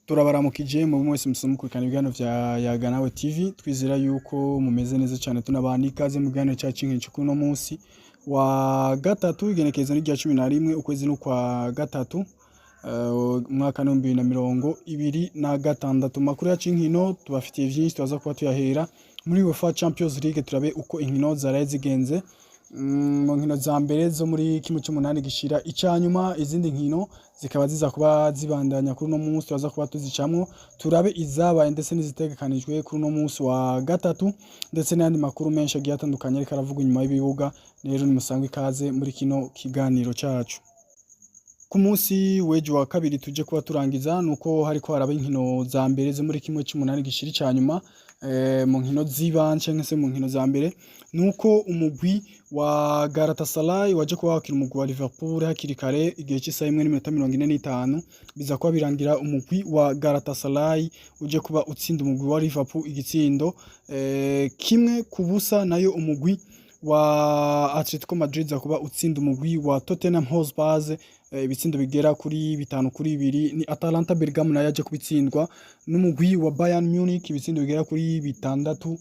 Turabaramukije mu mwese mukurikirana ibiganiro vya Yaga Nawe TV. Twizera yuko mumeze neza cyane. Tunabaha n'ikaze mu kiganiro cyacu cy'inkenshi kuri uno munsi wa gatatu, igenekerezo ni rya 11, ukwezi n'ukwa gatatu, umwaka w'2026. Makuru yacu y'inkino tubafitiye vyinshi, tubaza kuba tuyahera muri UEFA Champions League, turabe uko inkino zaraye zigenze mu nkino za mbere zo muri kimwe c'umunani gishira icanyuma. Izindi nkino zikaba ziza kuba zibandanya kuri uno munsi, turaza kuba tuzicamwo, turabe izabaye ndetse n'izitegekanijwe kuri uno munsi wa gatatu, ndetse n'ayandi makuru menshi agiye atandukanye ariko aravugwa inyuma y'ibibuga. Rero nimusangwe ikaze muri kino kiganiro cacu. Ku munsi w'ejo wa kabiri tuje kuba turangiza, nuko hariko haraba inkino za mbere zo muri kimwe c'umunani gishira icanyuma. Mu nkino z'ibanze canke se mu nkino za mbere, nuko umugwi wa Galatasaray waje kuba wakira umugwi wa Liverpool hakiri kare igihe cy'isaha 1:45, biza kuba birangira umugwi wa Galatasaray uje kuba utsinda umugwi wa Liverpool igitsindo 1-0. Nayo umugwi wa Atletico Madrid za kuba utsinda umugwi wa Tottenham Hotspur ibitsindo bigera kuri 5-2. Ni Atalanta Bergamo nayo yaje kubitsindwa n'umugwi wa Bayern Munich ibitsindo bigera kuri 6-1.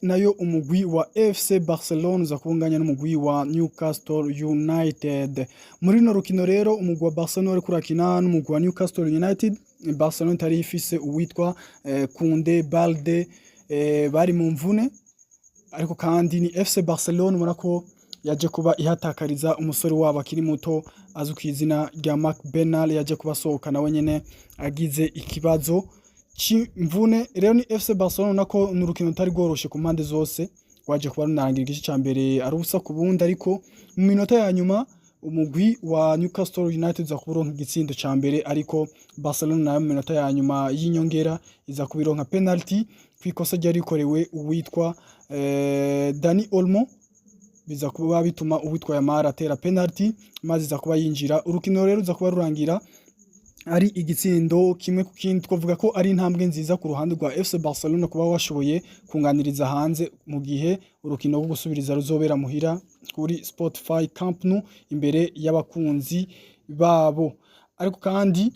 Nayo umugwi wa FC Barcelona uza kubunganya n'umugwi wa Newcastle United. Muri runo rukino rero, umugwi wa Barcelona wariko urakina n'umugwi wa Newcastle United, Barcelona itari ifise uwitwa Kounde, Balde, bari mu mvune. Ariko kandi ni FC Barcelona ubona ko yaje kuba ihatakariza umusore wabo akiri muto azwi ku izina rya Marc Bernal, yaje kuba asohoka nawe nyene agize ikibazo c'imvune. Rero ni FC Barcelona nako ni urukino rutari rworoshe ku mpande zose, rwaje kuba runarangira igice ca mbere ari 0-0, ariko mu minota ya nyuma umugwi wa Newcastle United uza kuba uronka igitsindo ca mbere. Ariko Barcelona nayo mu minota ya nyuma y'inyongera iza kubironka penalty kw'ikosa ryari rikorewe uwitwa Dani Olmo, biza kuba bituma uwitwa Yamal atera penalty maze iza kuba yinjira. Urukino rero ruza kuba rurangira ari igitsindo 1-1. Twavuga ko ari intambwe nziza ku ruhande rwa FC Barcelona kuba washoboye kunganiriza hanze, mu gihe urukino rwo gusubiriza ruzobera muhira kuri Spotify Camp Nou imbere y'abakunzi babo. Ariko kandi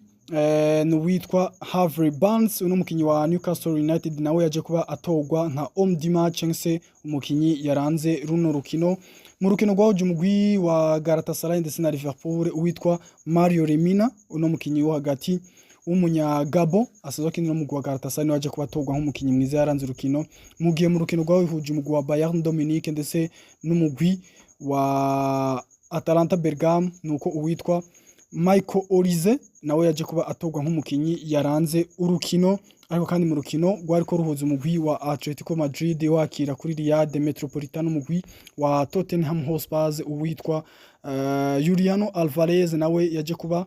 n'uwitwa Harvey Barnes, uno mukinyi wa Newcastle United, nawe yaje kuba atorwa nka homme du match canke se umukinyi yaranze runo rukino. Mu rukino rwahuje umugwi wa Galatasaray ndetse na Liverpool, uwitwa Mario Lemina, uno mukinyi wo hagati w'umunya-Gabon asanzwe akinira umugwi wa Galatasaray, niwe waje kuba atorwa nk'umukinyi mwiza yaranze urukino. Mu gihe mu rukino rwahuje umugwi wa Bayern Dominique ndetse n'umugwi wa Atalanta Bergamo, nuko uwitwa Michael Olise nawe yaje kuba atorwa nk'umukinyi yaranze urukino. Ariko kandi mu rukino rwariko ruhuza umugwi wa Atletico Madrid wakira kuri Riyadh Metropolitano umugwi wa Tottenham Hotspur, uwitwa Juliano Alvarez nawe yaje kuba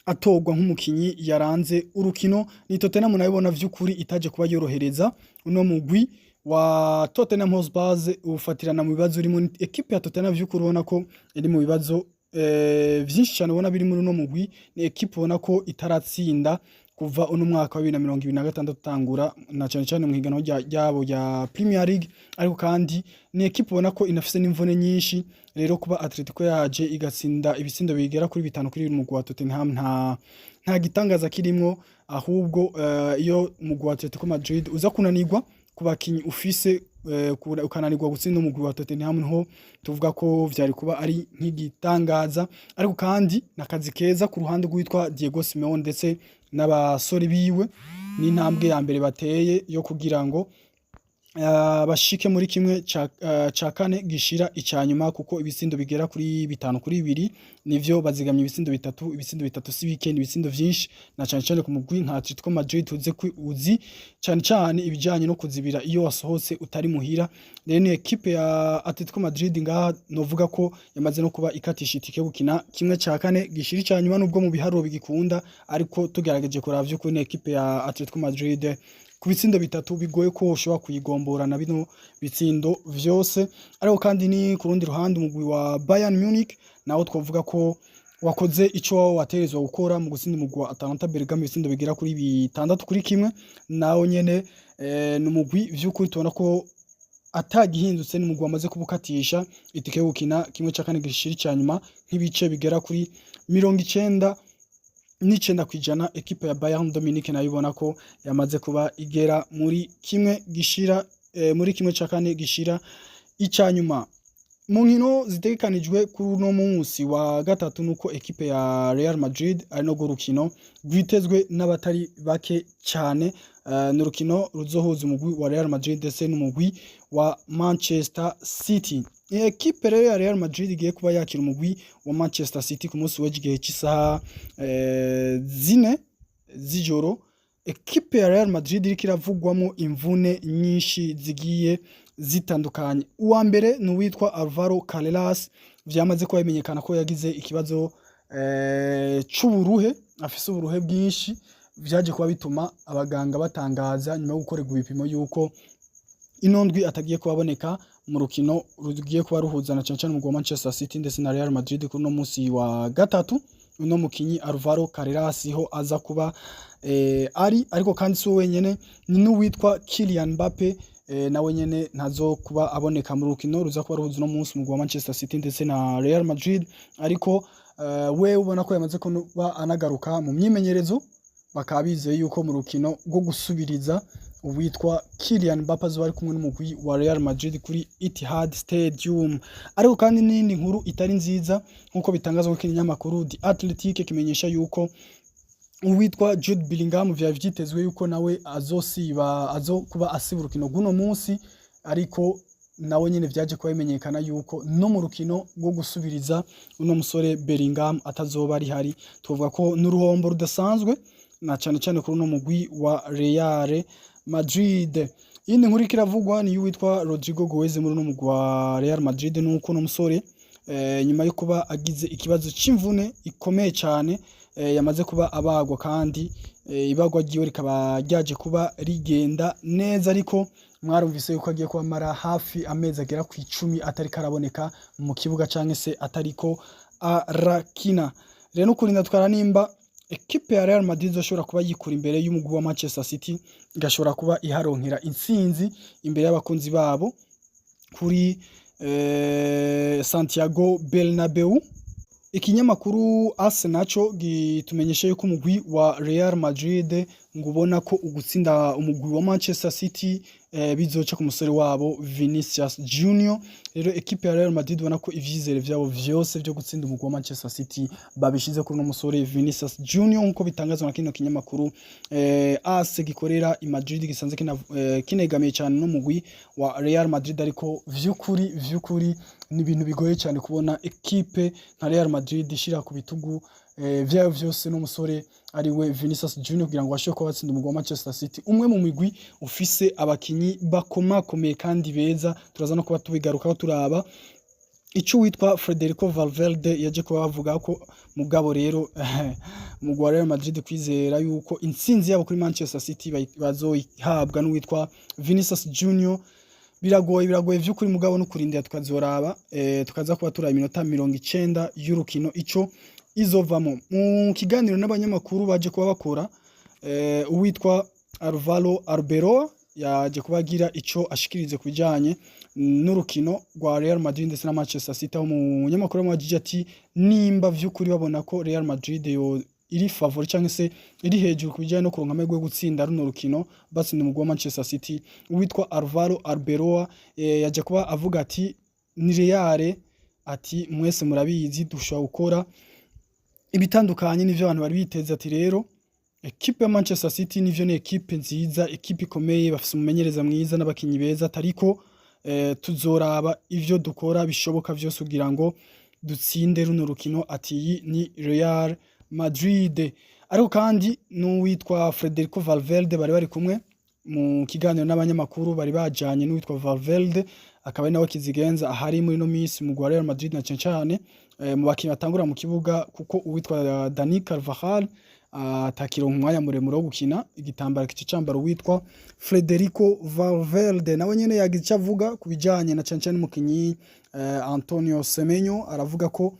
atorwa nk'umukinyi yaranze urukino. Ni Tottenham nayo ibona vy'ukuri itaje kuba yorohereza uno mugwi wa Tottenham Hotspur, ufatirana mu bibazo urimo. Ekipe ya Tottenham vy'ukuri ubona ko iri mu bibazo vyinshi cyane ubona biri muri uno mugwi. Ni ekipe ubona ko itaratsinda kuva uno mwaka wa 2026 utangura, na cyane cyane mu higanwa ryabo rya Premier League. Ariko kandi ni ekipe ubona ko inafise n'imvune nyinshi. Rero kuba Atletico yaje igatsinda ibitsindo bigera kuri 5-2 mugwi wa Tottenham, nta gitangaza kirimwo. Ahubwo iyo umugwi wa Atletico Madrid uza kunanirwa ku bakinyi ufise, ukananirwa gutsinda umugwi wa Tottenham, niho tuvuga ko vyari kuba ari nk'igitangaza. Ariko kandi nakazi keza ku ruhande rwitwa Diego Simeone ndetse n'abasore biwe, n'intambwe ya mbere bateye yo kugira ngo bashike muri kimwe ca kane gishira icanyuma, kuko ibitsindo bigera kuri 5-2 nivyo bazigamye ibitsindo bitatu. Ibitsindo bitatu si bike, ni ibitsindo vyinshi, na cane cane ku mugwi nka Atletico Madrid tuzi ko uzi cane cane ibijanye no kuzibira iyo wasohotse utari muhira. Rero ni ekipe ya Atletico Madrid ngaha novuga ko yamaze no kuba ikatisha itike yo gukina kimwe ca kane gishira icanyuma, nubwo mu biharuro bigikunda. Ariko tugerageje kuraba, vy'ukuri ni ekipe ya Atletico Madrid ku bitsindo bitatu bigoye ko ushobora kuyigombora na bino bitsindo vyose. Ariko kandi ni ku rundi ruhande, umugwi wa Bayern Munich nawo twavuga ko wakoze ico wategerezwa gukora mu gutsinda umugwi wa Atalanta Bergamo ibitsindo bigera kuri 6-1. Nawo nyene ni umugwi vy'ukuri tubona ko atagihindutse, ni umugwi wamaze kubukatisha itike yo gukina kimwe ca kane gishira icanyuma nk'ibice bigera kuri 90. 9%. Ekipe ya Bayern de Munich nayo ibona ko yamaze kuba igera muri kimwe gishira muri kimwe ca kane gishira ica nyuma. Mu nkino zitegekanijwe kuri uno munsi wa gatatu, nuko ekipe ya Real Madrid ari no rukino rwitezwe n'abatari bake cyane, ni urukino ruzohuza umugwi wa Real Madrid ndetse n'umugwi wa Manchester City. Ekipe rero ya Real Madrid igiye kuba yakira umugwi wa Manchester City ku munsi w'ejo igihe cy'isaha 4 z'ijoro. Ekipe ya Real Madrid iriko iravugwamo imvune nyinshi zigiye zitandukanye. Uwa mbere ni uwitwa Alvaro Carreras, vyamaze kuba bimenyekana ko yagize ikibazo c'uburuhe, afise uburuhe bwinshi, vyaje kuba bituma abaganga batangaza nyuma yo gukorerwa ibipimo yuko ino ndwi atagiye kubaboneka mu rukino rugiye kuba ruhuza na cane cane umugwi wa Manchester City ndetse na Real Madrid kuri uno munsi wa gatatu. Uno mukinyi Alvaro Carreras ho aza kuba ari, ariko kandi si we wenyene, ni n'uwitwa Kylian Mbappe, nawe nyene ntazo kuba aboneka mu rukino ruza kuba ruhuza uno munsi umugwi wa Manchester City ndetse na Real Madrid. Ariko we ubona ko yamaze kuba anagaruka mu myimenyerezo, bakaba bizeye yuko mu rukino rwo gusubiriza uwitwa Kylian Mbappe azoba ari kumwe n'umugwi wa Real Madrid kuri Etihad Stadium. Ariko kandi n'iyindi nkuru itari nziza, nk'uko bitangazwa n'ikinyamakuru The Athletic, kimenyesha yuko uwitwa Jude Bellingham vyari vyitezwe yuko nawe azosiba, azo kuba asiba urukino rw'uno munsi, ariko nawe nyene vyaje kuba bimenyekana yuko no mu rukino rwo gusubiriza uno musore Bellingham atazoba ari hari. Tuvuga ko n'uruhombo rudasanzwe na cane cane kuri uno mugwi wa Real Madrid. Iyindi nkuru iriko iravugwa ni y'uwitwa Rodrygo Goes muri uno mugwi wa Real Madrid, nuko uno musore nyuma yo kuba agize ikibazo c'imvune ikomeye cane, yamaze kuba abagwa, kandi ibagwa ryiwe rikaba ryaje kuba rigenda neza, ariko mwarumvise yuko agiye kuba amara hafi amezi agera ku 10 atariko araboneka mu kibuga canke se atariko arakina. Rero nukurinda twara nimba ekipe ya Real Madrid izoshobora kuba yikura imbere y'umugwi wa Manchester City, igashobora kuba iharonkera intsinzi imbere y'abakunzi babo kuri Santiago Bernabeu. Ikinyamakuru AS naco gitumenyesha yuko umugwi wa Real Madrid ngo ubona ko ugutsinda umugwi wa Manchester City bizoca ku musore wabo Vinicius Junior. Rero ekipe ya Real Madrid ubona ko ivyizere vyabo vyose vyo gutsinda umugwi wa Manchester City babishize kuri uno musore Vinicius Junior, nkuko bitangazwa na kino kinyamakuru AS gikorera i Madrid, gisanzwe kinegamiye cyane n'umugwi wa Real Madrid. Ariko vy'ukuri ni ibintu bigoye cyane kubona ekipe nka Real Madrid ishira ku bitugu vyayo vyose n'umusore ari we Vinicius Junior kugira ngo bashobore kuba batsinda umugwi wa Manchester City, umwe mu migwi ufise abakinyi bakomakomeye kandi beza. Turaza no kuba tubigarukaho turaba ico witwa Federico Valverde yaje kuba bavuga ko. Mugabo rero umugwi wa Real Madrid kwizera yuko intsinzi yabo kuri Manchester City bazoyihabwa n'uwitwa Vinicius Junior biragoye, biragoye vy'ukuri. Mugabo no kurindira tukazoraba, tukaza kuba turaba iminota 90 y'urukino ico izovamo. Mu kiganiro n'abanyamakuru baje kuba bakora, uwitwa Alvaro Arbeloa yaje kuba agira ico ashikirize ku bijanye n'urukino rwa Real Madrid ndetse na Manchester City, aho umunyamakuru yamubajije ati nimba vy'ukuri babona ko Real Madrid yo iri favori cyangwa se iri hejuru ku bijyanye no kuronka amahirwe yo gutsinda runo rukino batsinda umugwi wa Manchester City. Uwitwa Alvaro Arbeloa yaje kuba avuga ati ni Real, ati mwese murabizi dushobora gukora ibitandukanye n'ivyo abantu bari biteze. Ati rero ekipe ya Manchester City nivyo ni ekipe nziza, ekipe ikomeye, bafise umumenyereza mwiza n'abakinyi beza, ariko tuzoraba ivyo dukora bishoboka vyose kugira ngo dutsinde runo rukino. Ati iyi ni Real Madrid. Ariko kandi n'uwitwa Federico Valverde bari kumwe mu kiganiro n'abanyamakuru, bari bajanye n'uwitwa Valverde, akaba ari nawe kizigenza ahari muri no minsi mu wa Real Madrid, na cane cane mu bakinyi batangura mu kibuga, kuko uwitwa Dani Carvajal atakironka umwanya muremure wo gukina, igitambara kica cambara uwitwa Federico Valverde. Nawe nyene yagize ico avuga ku bijanye na cane cane n'umukinyi Antonio Semenyo, aravuga ko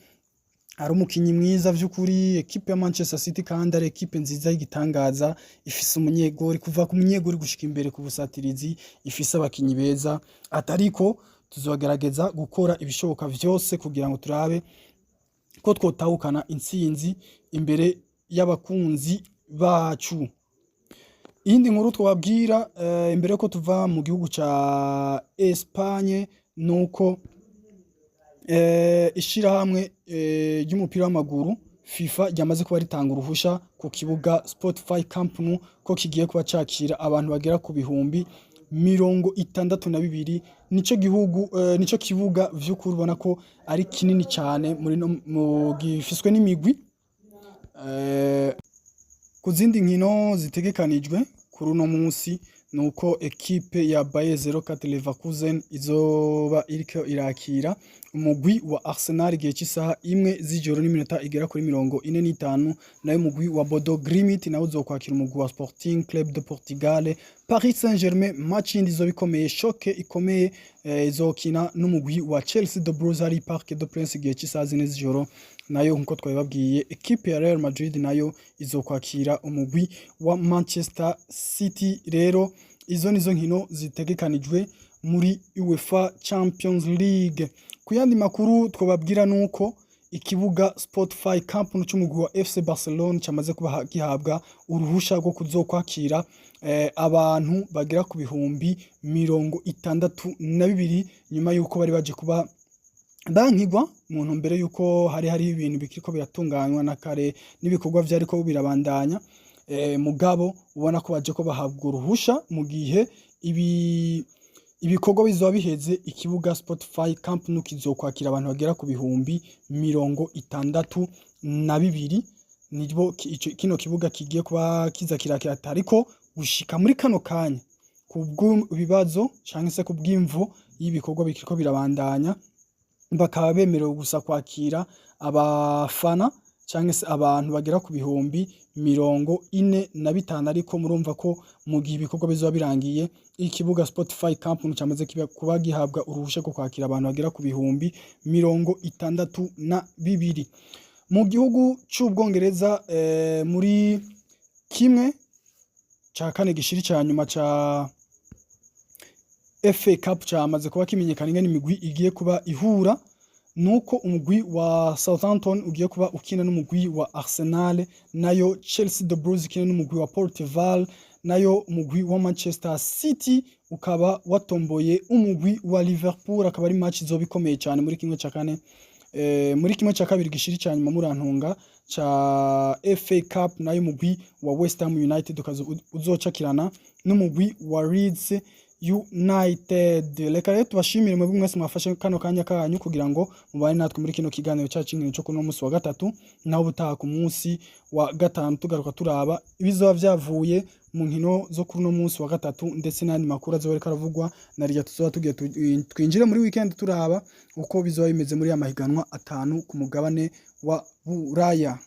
ari umukinyi mwiza vy'ukuri. Ekipe ya Manchester City kandi ari ekipe nziza y'igitangaza, ifise umunyegori, kuva ku munyegori gushika imbere ku busatirizi, ifise abakinyi beza, atariko tuzogerageza gukora ibishoboka vyose kugira ngo turabe ko twotahukana intsinzi imbere y'abakunzi bacu. Iyindi nkuru twababwira imbere yuko tuva mu gihugu ca Espagne nuko ishirahamwe ry'umupira w'amaguru FIFA ryamaze kuba ritanga uruhusha ku kibuga Spotify Camp Nou ko kigiye kuba cakira abantu bagera ku 62,000. Nico gihugu nico kibuga vy'ukuri ubona ko ari kinini cane muri no mu gifiswe n'imigwi. Ku zindi nkino zitegekanijwe kuri uno munsi, nuko ekipe ya Bayer 04 Leverkusen izoba iriko irakira umugwi wa Arsenal igihe cy'isaha 1 z'ijoro n'iminota igera kuri 45. Nayo umugwi wa Bodo Glimt nawo uzokwakira umugwi wa Sporting Club de Portugal. Paris Saint-Germain, match yindi izoba ikomeye, choc ikomeye, izokina n'umugwi wa Chelsea the Blues ari Parc des Princes igihe cy'isaha 4 z'ijoro. Nayo nkuko twabibabwiye, ekipe ya Real Madrid nayo izokwakira umugwi wa Manchester City. Rero izo nizo nkino zitegekanijwe muri UEFA Champions League. Ku yandi makuru twababwira nuko ikibuga Spotify Camp Nou c'umugwi wa FC Barcelona camaze kuba gihabwa uruhusha rwo kuzokwakira abantu bagera ku 62,000, nyuma yuko bari baje kuba bankigwa mu ntumbero yuko hari ibintu bikiriko biratunganywa na kare n'ibikorwa vyariko birabandanya. Mugabo ubona ko baje ko bahabwa uruhusha mu gihe ibikorwa bizoba biheze, ikibuga Spotify Camp Nou kizokwakira abantu bagera ku 62,000. Nibo kino kibuga kigiye kuba kiza kirakira, ariko gushika muri kano kanya, kubw'ibibazo canke se kubw'imvo y'ibikorwa bikiriko birabandanya, bakaba bemerewe gusa kwakira abafana canke se abantu bagera ku 45,000. Ariko murumva ko mu gihe ibikorwa bizoba birangiye, ikibuga Spotify Camp Nou camaze kuba gihabwa uruhusha rwo kwakira abantu bagera ku 62,000. Mu gihugu c'Ubwongereza, muri kimwe ca kane gishiri ca nyuma ca FA Cup camaze kuba kimenyekana ingene imigwi igiye kuba ihura, nuko umugwi wa Southampton ugiye kuba ukina n'umugwi wa Arsenal, nayo Chelsea the Blues ikina n'umugwi wa Port Vale, nayo umugwi wa Manchester City ukaba watomboye umugwi wa Liverpool. Akaba ari match izoba ikomeye cyane muri kimwe ca kane, muri kimwe ca kabiri gishiri ca nyuma, murantunga, ca FA Cup. Nayo umugwi wa West Ham United ukaza uzocakirana n'umugwi wa Leeds United. Reka rero tubashimire mwebwe mwese mwafashe kano kanya kanyu kugira ngo mubane natwe muri kino kiganiro cyacu c'inkino cyo kuno munsi wa gatatu. Naho ubutaha ku munsi wa gatanu tugaruka turaba ibizoba vyavuye mu nkino zo kuri uno munsi wa gatatu, ndetse n'andi makuru azoba ariko aravugwa na rya tuzoba tugiye twinjire muri weekend turaba uko bizoba bimeze muri ya mahiganwa atanu ku mugabane wa Buraya.